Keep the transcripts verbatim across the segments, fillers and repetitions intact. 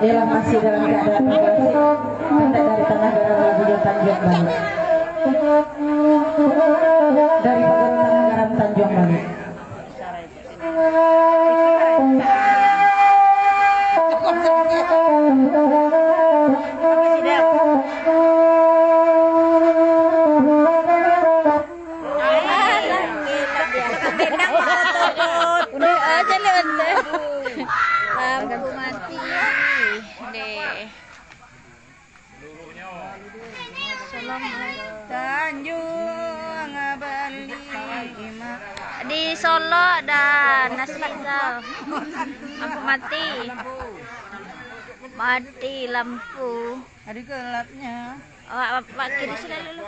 Ialah masih dalam keadaan terkasih, minta dari Tanah Garam lagu Tanjuang Balek. Dari Pagaro Tanah Garam Tanjuang Balek. Udah aja lewat deh. Lampu mati. Deh. Tanjuang Balek. Di Solok dah, Nasib dah. Lampu mati. Mati lampu. Ada gelapnya. Awak, awak kiri sini dulu.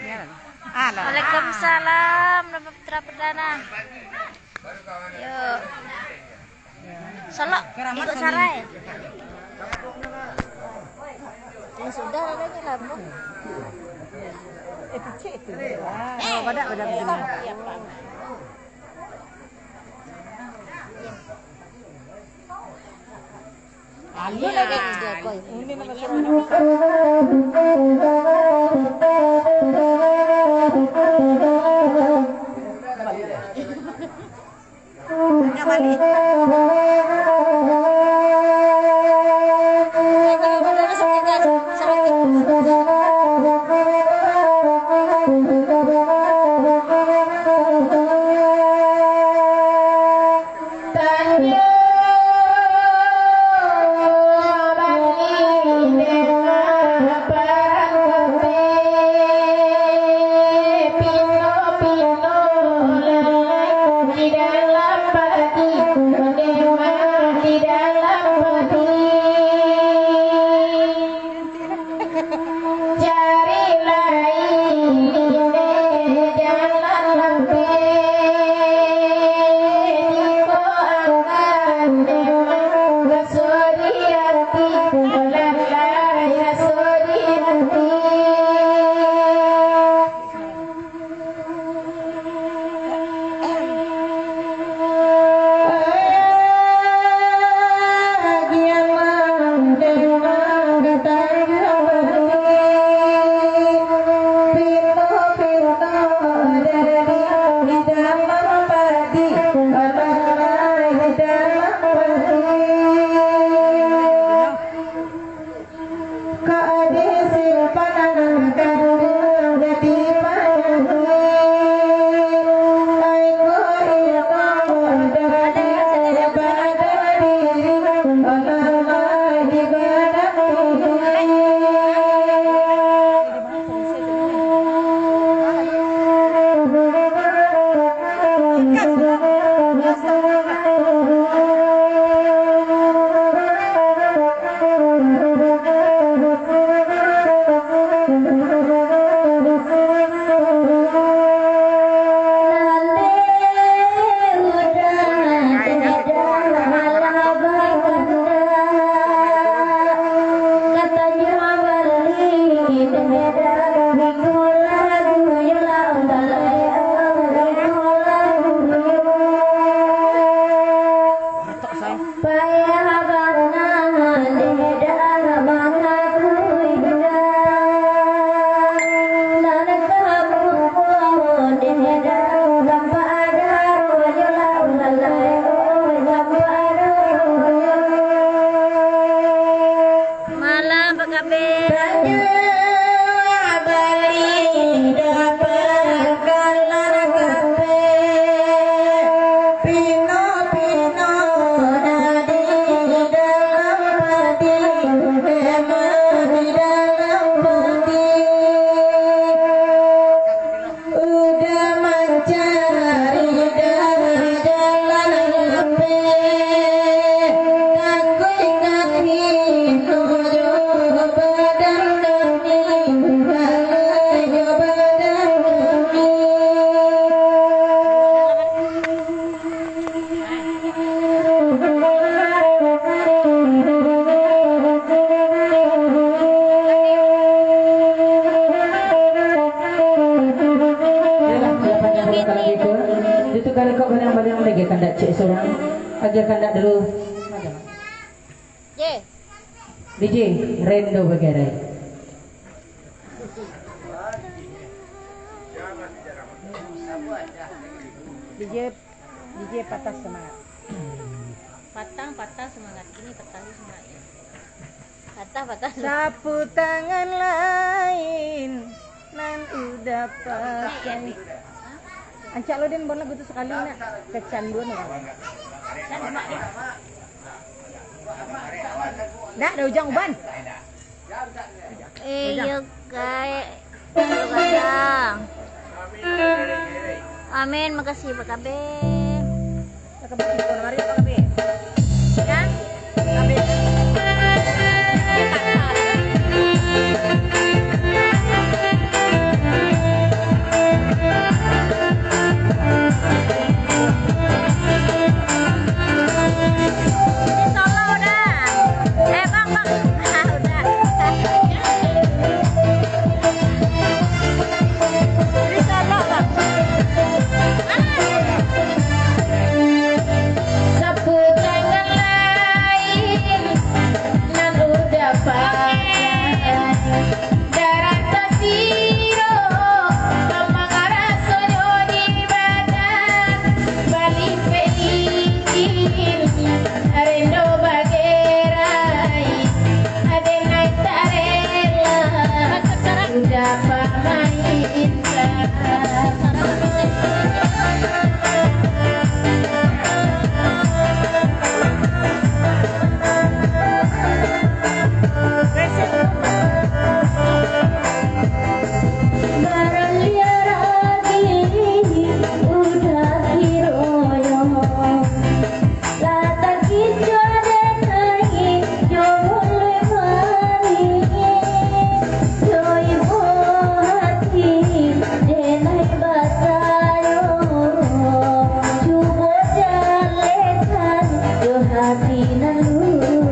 Ya. Halo. Waalaikumsalam, Bapak Putra Perdana. Yuk. Solok, ikut Sarai. Ini sudah adanya lampu. Eh, kecil tu. Oh, pada, pada begini. Alun lagi. Agak balik. Bagi kandak dulu. J. D J, Rendo Bagerai. D J, D J patah semangat. Patang patah semangat, kini patah semangat. Patah, patah. Sapu tangan lain nan udah pakai. Ancak lo den, bon lagu tu sakali nak. Kecanduan orang. Dah, dah ujang uban. Eh, iyo, Kak. Iyo, Kak. Amin, makasih, Pak Kabeh. Pak Kabeh, Pak Kabeh. Ya? Kabeh. Di Solo udah. Eh, Bang, Bang. Ah, udah. Di Solo, Bang. Ah. Sapu tangan lain nan udah pakai. Darah tasiro, mamang rasonyo di badan, balipeh licin, rendo bagerai, aden ai tak rela, udah pamainta. Barang liar agi udah kironyo, lah takicuah den ai jo muluik manih, jo ibo hati den ai basayo, cubo jalehan jo hati nan lurus.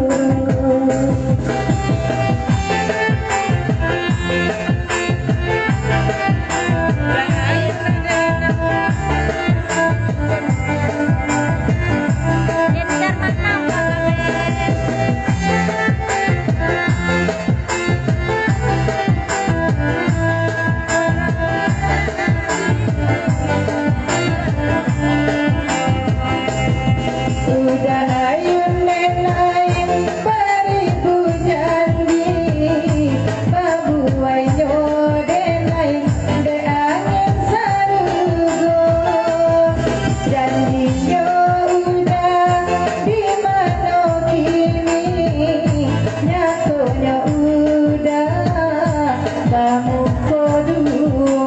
Udah ayun den ai baribu janji, babuainyo den ai dek angin sarugo. Janjinyo udah di mano kini, nyatonyo udah bamuko duo.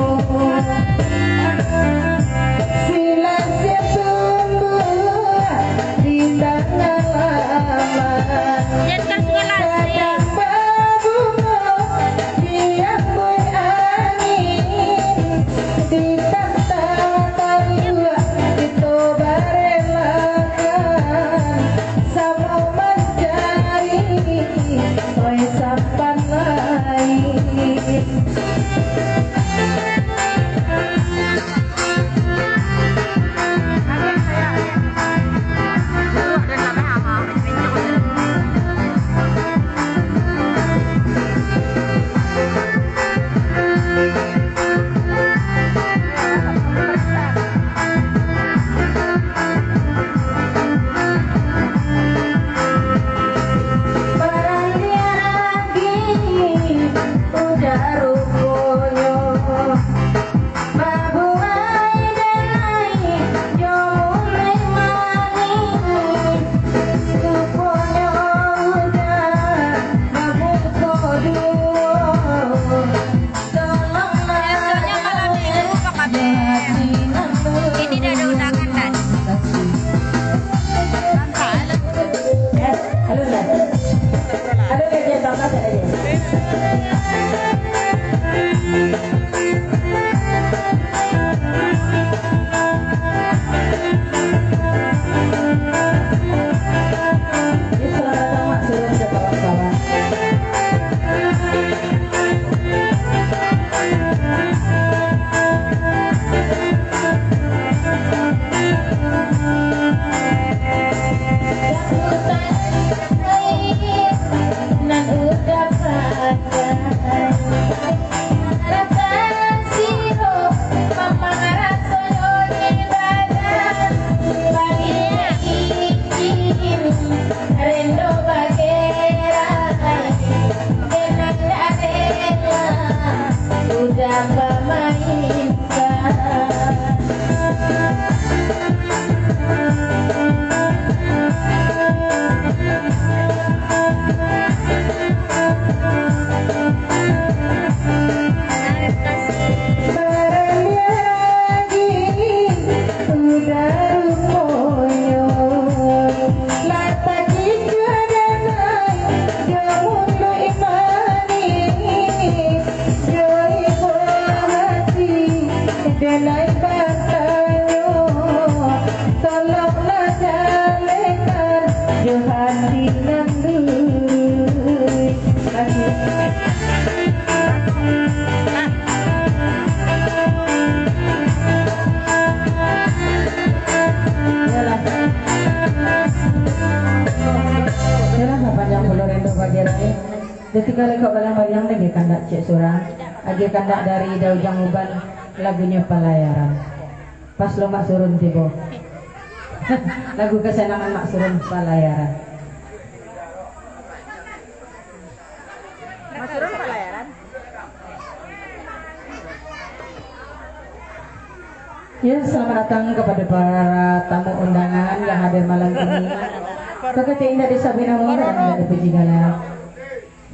Silang sia tumbuah di tangah laman, kadang babungo diambuih angin, ditantang taruah kito barelakan, samo mancari, oi, sampan lain. Barang liar agi udah ruponyo, babuai den ai jo muluik manih, ruponyo udah bamuko duo. Biasanya malam minggu, Pak Kabeh. Ini dah ada undangan, kan? Eh, halo, Sir. Halo, Kak Jen, tambah, Kak Jen. Ketika lekok balang-baliang, lagi kandak ciek surang, lagi kandak dari Da Ujang Uban, lagunyo Palayaran. Pas lo Mak Surun tibo. Lagu kesenangan Mak Surun, Palayaran. Mak Surun, Palayaran. Ya, selamat datang kepada para tamu undangan yang hadir malam ini. Kakak indah di Sabina Mawar yang indah dipuji gala.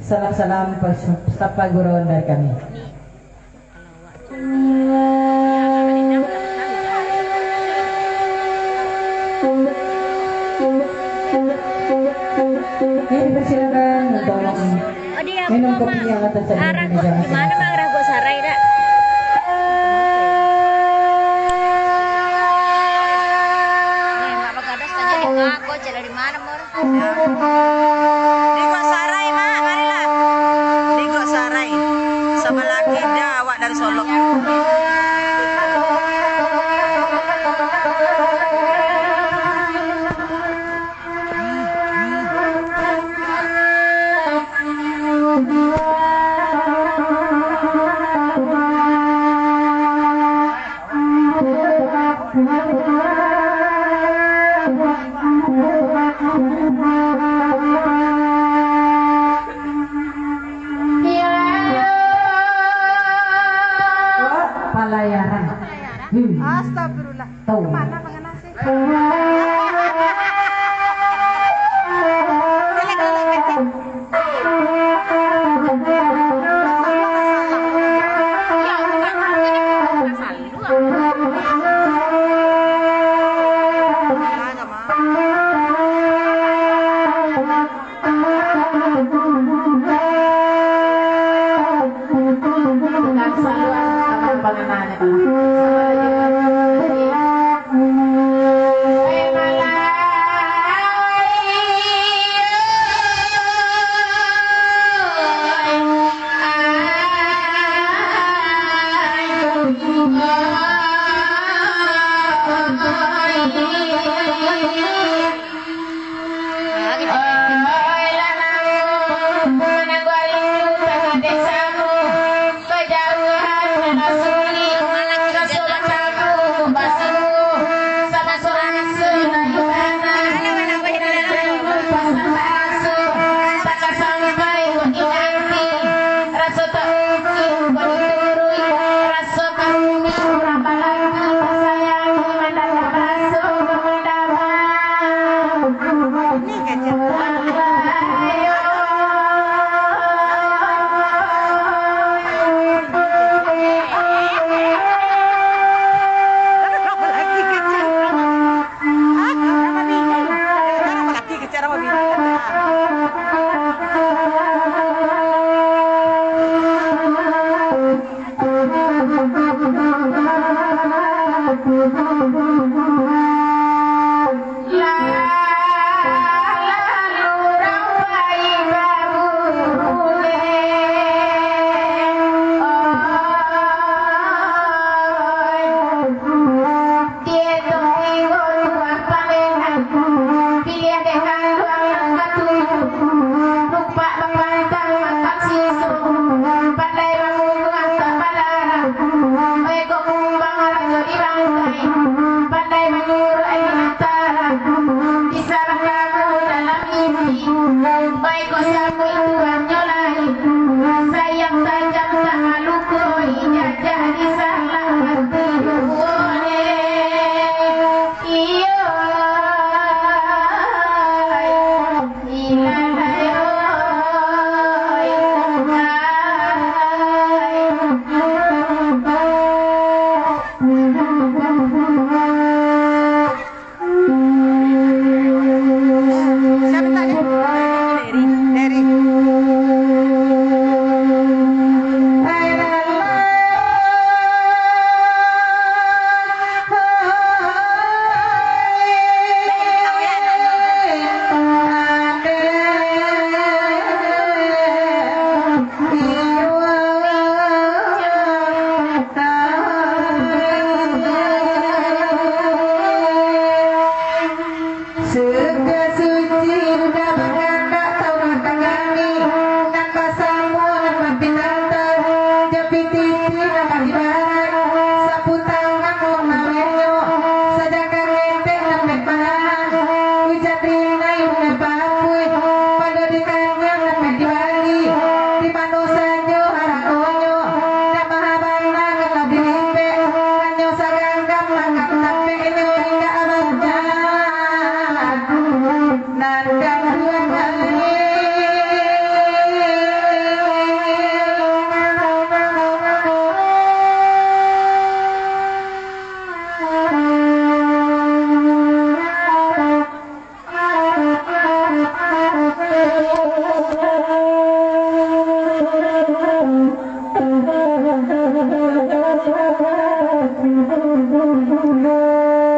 Salam-salam pas-, sapa guron dari kami. Ya, dipersilakan untuk minum kopi yang akan saya arah di meja. Di mana, Mang? Arah Gok Sarai, dak? Nih, Mak Bagados tadi di Gok, cek dari mana, Mor? Di Gok Sarai, Mak, marilah. Di Gok Sarai. Sabalah kida awak dari Solok. Palayaran. Hmm. Astagfirullah. Tahu. Kemana pengenasi? Siapa tadi? Dery. Dery. Dulu.